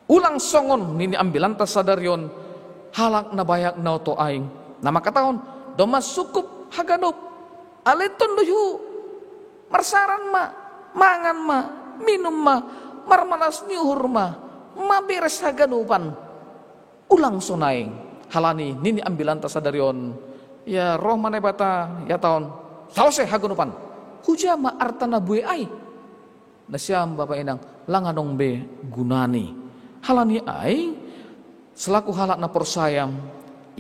Ulang songon nini ambilanta sadari on, halak na bayak na oto aing, na mangkatahon, domma sungkup haganup, ale tonduyhu, marsaran ma, mangan ma, minum ma, marmalas ni uhur ma, maberes haganupan. Ulang sonai, halani nini ambilanta sadari on, ia roh ma Naibata, ia taon, salose haganupan. Huja ma arta na buei ai. Nasiam bapa inang, lang adong be gunani. Halani ai, selaku halak na porsaya,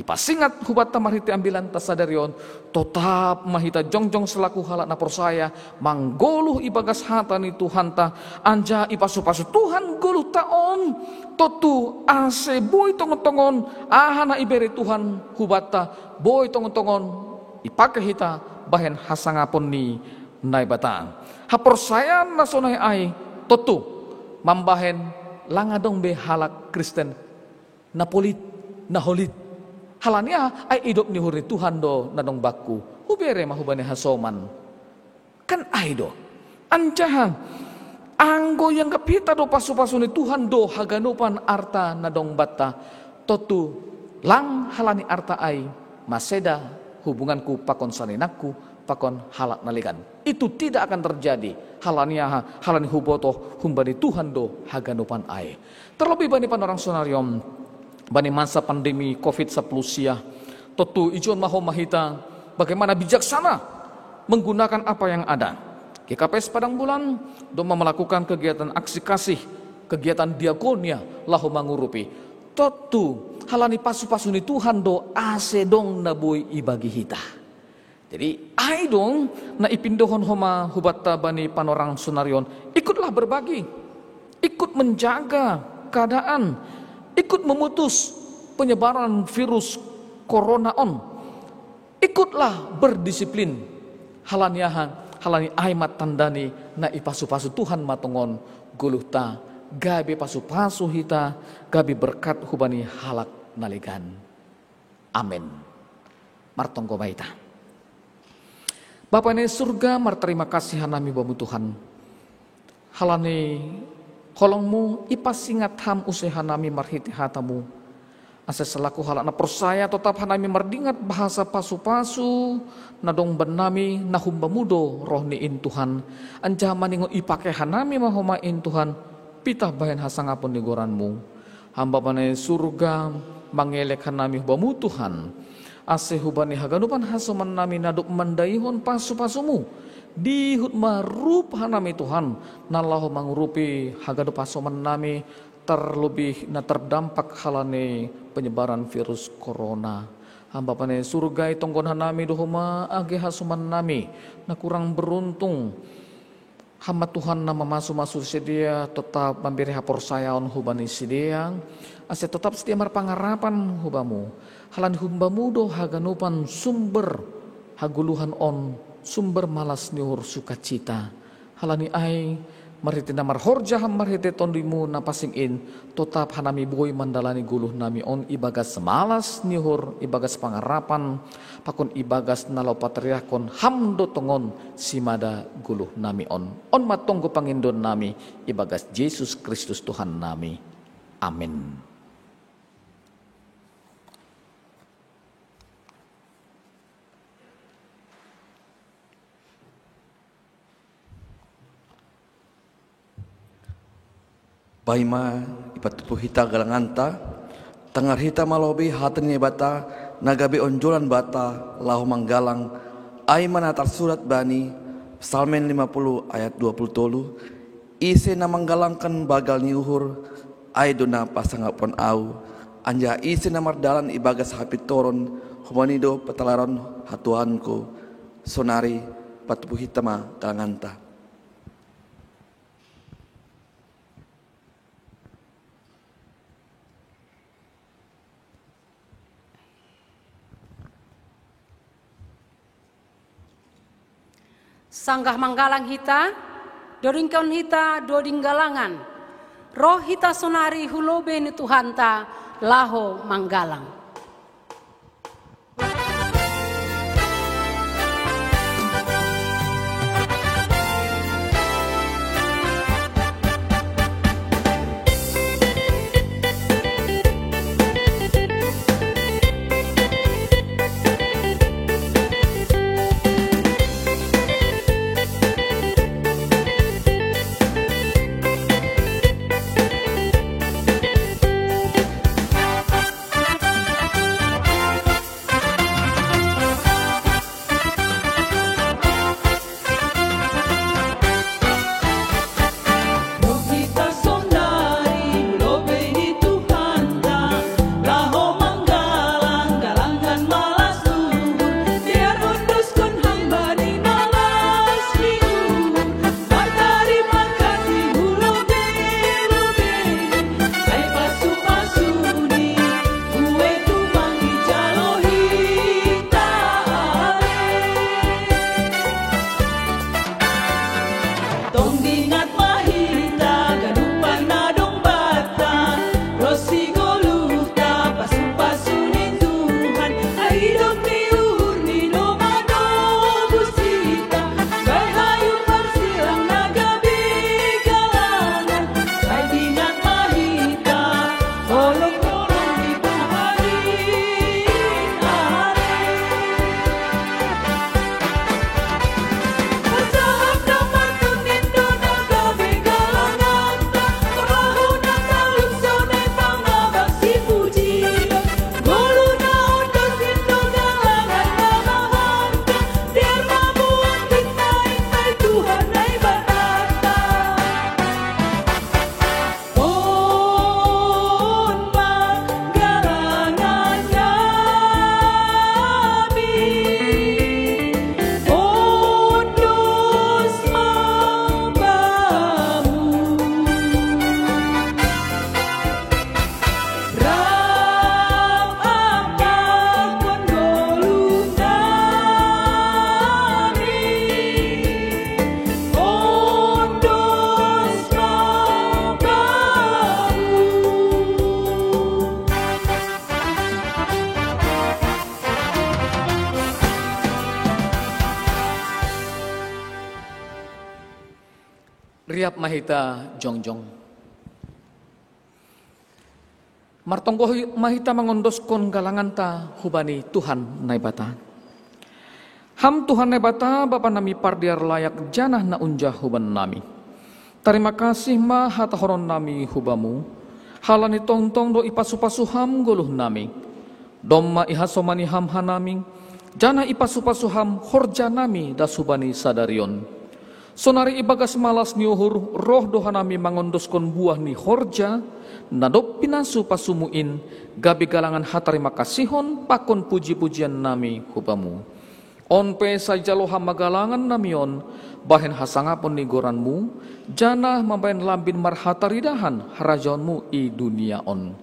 ipasingat hubanta marhite ambilanta sadari on, totap ma hita jongjong selaku halak na porsaya, manggoluh ibagas hata ni Tuhanta, anjaha ipasu-pasu Tuhan goluhta on, tontu ase boi tongon-tongon aha na ibere Tuhan hubanta, boi tongon-tongon ipake hita bahen hasangapon ni Naibata. Haporsayaon na sonai ai tontu mambahen lang adong be halak Kristen na polit, na holit. Halani aha? Ai idop ni uhur ni Tuhan do na dong bakku. Hubere ma hubani hasoman. Kan ai do. Anjaha anggo ianggap hita do pasu-pasu ni Tuhan do haganupan arta na dong banta, tontu lang halani arta ai maseda hubunganku pakon saninangku, pakon halak na legan. Itu tidak akan terjadi. Halani aha? Halani hubotoh humbani Tuhan do haganupan ai. Terlebih bani panorang sonari on, bani masa pandemi covid sapuluh sia, tontu ijon ma homa hita bagaimana bijaksana menggunakan apa yang ada. G K P S Padang Bulan domma melakukan kegiatan aksi kasih, kegiatan diakonia laho mangurupi. Tontu halani pasu-pasu ni Tuhan do ase dong na boi ibagi hita. Jadi ai dong na ipindohon homa hubanta bani panorang sonari on, ikutlah berbagi, ikut menjaga keadaan, ikut memutus penyebaran virus corona on. Ikutlah berdisiplin. Halani aha? Halani ai ma tandani na ipasu-pasu Tuhan ma tongon goluhta, gabe pasu-pasu hita, gabe berkat hubani halak nalegan. Amen. Martonggo ma hita. Bapa ni surga, martarima kasih hanami Bamu Tuhan. Halani holongMu ipasingat Ham use hanami marhite hataMu. Ase selaku halak na porsaya totap hanami mardingat bahasa pasu-pasu na dong bannami na humbaMu do roh ni in Tuhan. Anjaha maningon ipake hanami ma homa in Tuhan, pitah bahen hasangapon ni goranMu. Ham Bapa ni surga, mangelek hanami hubaMu Tuhan. Ase hubani haganupan hasomannami na dob mandaihon pasu-pasuMu, dihut ma rup hanami Tuhan, na laho mangurupi haganup hasomannami, terlebih na terdampak halani penyebaran virus corona. Ham Bapa ni surga, itonggon hanami do homa age hasomannami na kurang beruntung. Ham ma Tuhan na mamasu-masu sidea totap mambere haporsayaon hubani sidea, ase totap sidea marpangarapan hubaMu. Halani humbaMu do haganupan sumber hagoluhan on, sumber malas ni uhur, sukacita. Halani ai, marhite na marhorja Ham marhite TonduyMu na pansing in, totap hanami boi mandalani goluhnami on ibagas malas ni uhur, ibagas pangarapan, pakon ibagas na laho patriahkon Ham do tongon simada goluhnami on. On ma tonggo pangindoannami ibagas Jesus Kristus Tuhannami. Amen. Paima ipatupu hita galanganta, tangar hita ma lobei hata ni Naibata na gabe onjolan banta laho manggalang, ai ma na tarsurat bani Psalmen lima puluh ayat dua puluh tolu: Ise na manggalangkon banggal ni uhur, ai do na pasangaphon ahu, anjaha ise na mardalan ibagas hapintoron, homa ni do patalaron hatuaonku. Sonari patupu hita ma galanganta. Sanggah manggalang hita, dodingkon hita doding galangan. Roh hita sonari hu lobei ni Tuhanta laho manggalang. Siap mahita jongjong. Martonggo mahita mangondoskon galanganta hubani Tuhan Naibata. Ham Tuhan Naibata, Bapa nami pardiar layak janah na unjah huban nami. Tarima kasih ma hatahonon nami hubamu, halani tongtong do ipasu-pasu ham goluh nami. Domma ihasomani ham hanami, janah ipasu-pasu ham horja nami das hubani sadarion. Sonari ibagas malas ni uhur roh do hanami mangondoskon buah ni horja, na dob pinasu-pasumu in, gabe galangan hatarima kasihon pakon puji-pujian nami hubamu. On pe sai jalo ham ma galangan nami on, bahen hasangapon ni goranmu, janah mambahen lambin marhataridahan harajaonmu i dunia on.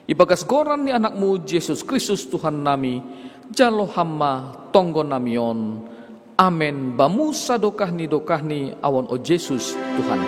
Ibagas goran ni anakmu Jesus Kristus Tuhan nami, jalo ham ma tonggo nami on. Amen. Bamu sadokah ni dokahni awon o Jesus Tuhan.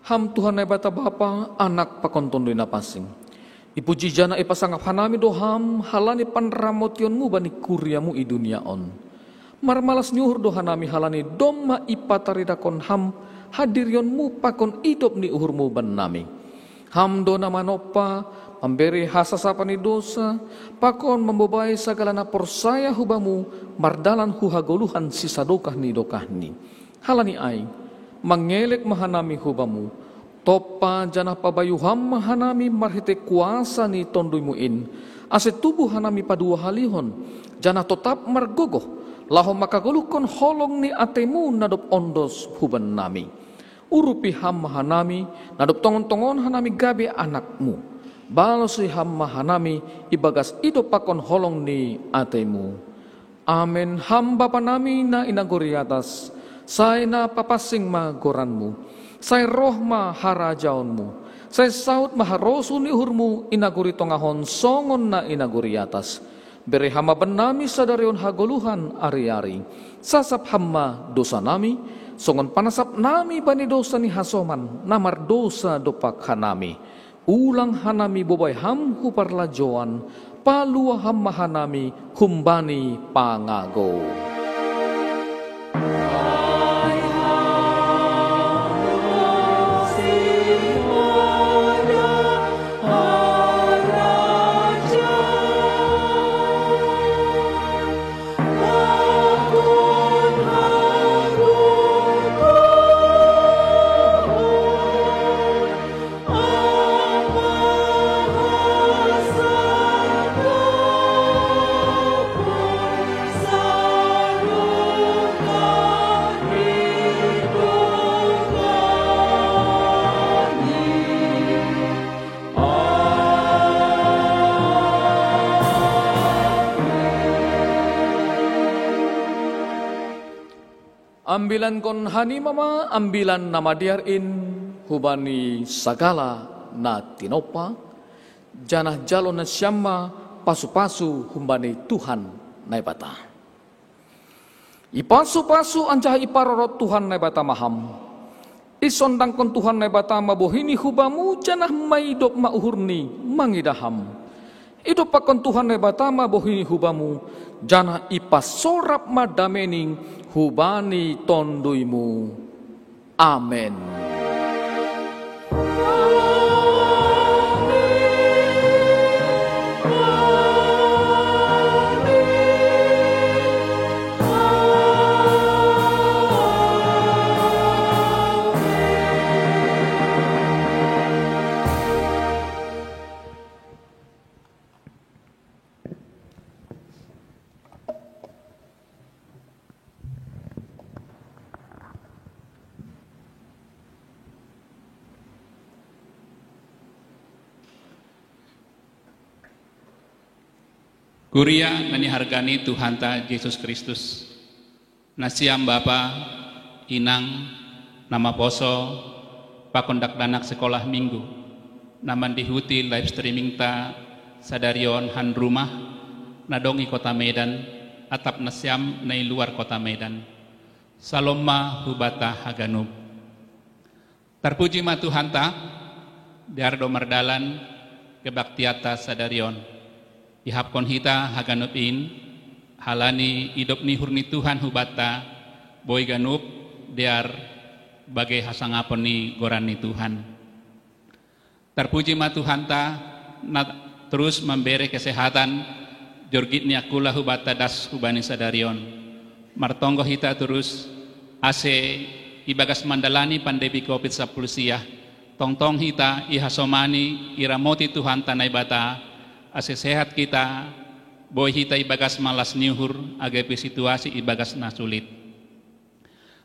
Ham Tuhan Naibata Bapa, Anak pakon Tonduy Napansing. Ipuji janah ipasangap hanami do ham halani panramotionmu bani kuriamu i dunia on. Marmalas ni uhur do hanami halani domma ipataridahon ham hadirionmu pakon idop ni uhurmu bannami. Ham do na manompa, mambere hasasapan ni dosa, pakon mambobai sagala na porsaya hubamu mardalan hu hagoluhan sisadokah ni dokahni. Halani ai, mangelek ma hanami hubamu, tompa janah pabayu ham ma hanami marhitei kuasa ni Tonduymu in, ase tubu hanami paduahalihon, janah totap margogoh, laho mangkagoluhkon holong ni atemu na dob ondos hubannami. Urupi ham ma hanami, na dob tongon-tongon hanami gabe anakmu. Balosi ham ma hanami ibagas idop pakon holong ni atemu. Amen. Ham Bapa nami na i nagori atas, sai na papansing ma goranmu, sai roh ma harajaonmu, sai saud ma harosuh ni uhurmu i nagori tongah on songon na i nagori atas. Bere ham ma bannami sadari on hagoluhan ari-ari. Sasap ham ma dosa nami, songon panasap nami bani dosa ni hasoman na mardosa dompak hanami. Ulang hanami bobai ham hu parlajoan, palua ham ma hanami humbani pangago. Ambilankon hanima ma ambilan na madear in hubani sagala na tinompa, janah jalo nasiam ma pasu-pasu humbani Tuhan Naibata. Ipasu-pasu anjaha iparorot Tuhan Naibata ma ham, Isondangkon Tuhan Naibata ma bohini hubamu, janah maidop ma uhurni mangidah ham. Idompakkon Tuhan Naibata ma bohini hubamu, janah ipasorap ma dameni hubani tonduymu. Amen. Kuria na nihargani Tuhanta Jesus Kristus. Nasiam bapa, inang, na maposo, pakon dakdanak sekolah minggu, na mandihuti live streaming ta sadari on han rumah, na dong i kota Medan, atap nasiam na i luar kota Medan. Salom ma hubata haganup. Tarpuji ma Tuhanta, dear do mardalan kebaktianta sadari on. Ihapkon hita haganup in, halani idop ni uhur ni Tuhan hubanta, boi ganup, dear bage hasangapon ni goran ni Tuhan. Tarpuji ma Tuhanta, na terus mambere kesehatan, jorgit ni angkula hubanta das hubani sadari on. Martonggo hita terus, ase ibagas mandalani pandemi covid sampulu sia, tongtong hita ihasomani iramoti Tuhanta Naibata, ase sehat kita, boi hita ibagas malas ni uhur, age pe situasi ibagas na sulit.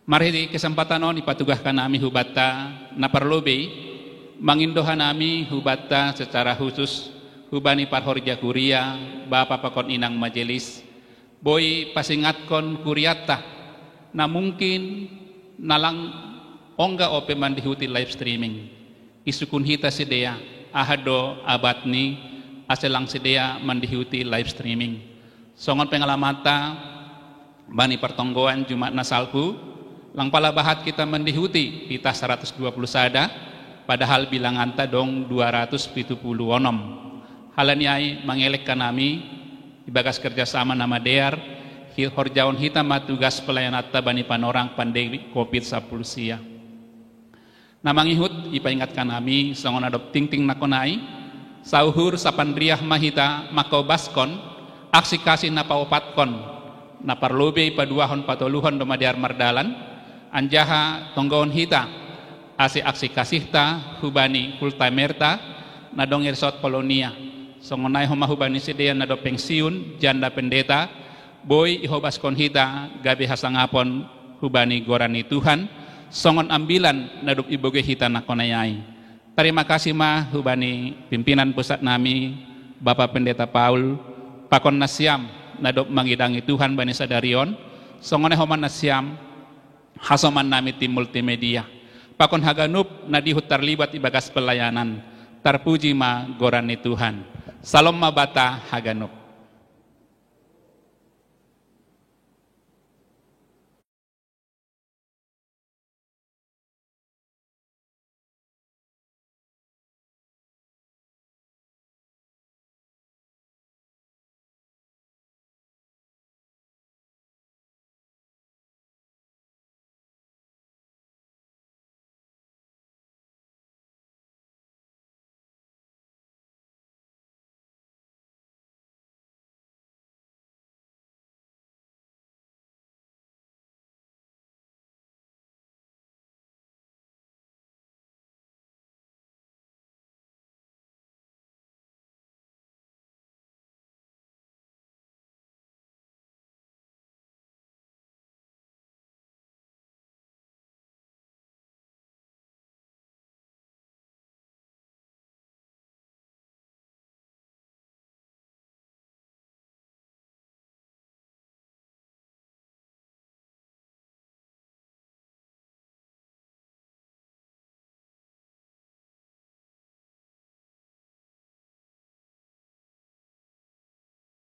Marhite kesempatan on ipatugahkan hami hubanta na parlobei, mangindo hanami hubanta secara khusus, hubani parhorja kuria, bapa pakon inang majelis, boi pasingatkon kurianta, na mungkin na lang ongga ope mandihuti live streaming. Isungkun hita sidea, aha do abatni, ase lang sidea mandihuti live streaming. Songon pengalamanta, bani partonggoan Jumat na salpu, lang pala bahat kita mandihuti pitah saratus dua pulu sada, padahal bilanganta dong dua ratus pitu pulu onom. Halani ai mangelek hanami, ibagas kerjasama na madear, hi-, horjahon hita ma tugas pelayananta bani panorang pandemi covid sampulu sia. Na mangihut, ipaingatkan hami, songon na dob tingting nangkon ai, sauhur sapan riah ma hita mangkobaskon, aksi kasih na paopatkon, na parlobei paduahon patoluhon do madear mardalan, anjaha tonggohon hita, ase aksi kasihta, hubani full timerta, na dong i resort Kolonia, songon ai homa hubani sidea na dob pensiun, janda pendeta, boi ihobaskon hita gabe hasangapon hubani goran ni Tuhan, songon ambilan na dob ibogei hita nangkon ai. Tarima kasih ma hubani pimpinan pusat nami, Bapa Pendeta Paul, pakon nasiam na dob mangidangi Tuhan bani sadari on, songon ai homa nasiam, hasoman nami tim multimedia, pakon haganup na dihut tarlibat ibagas pelayanan, tarpuji ma goran ni Tuhan. Salom ma banta haganup.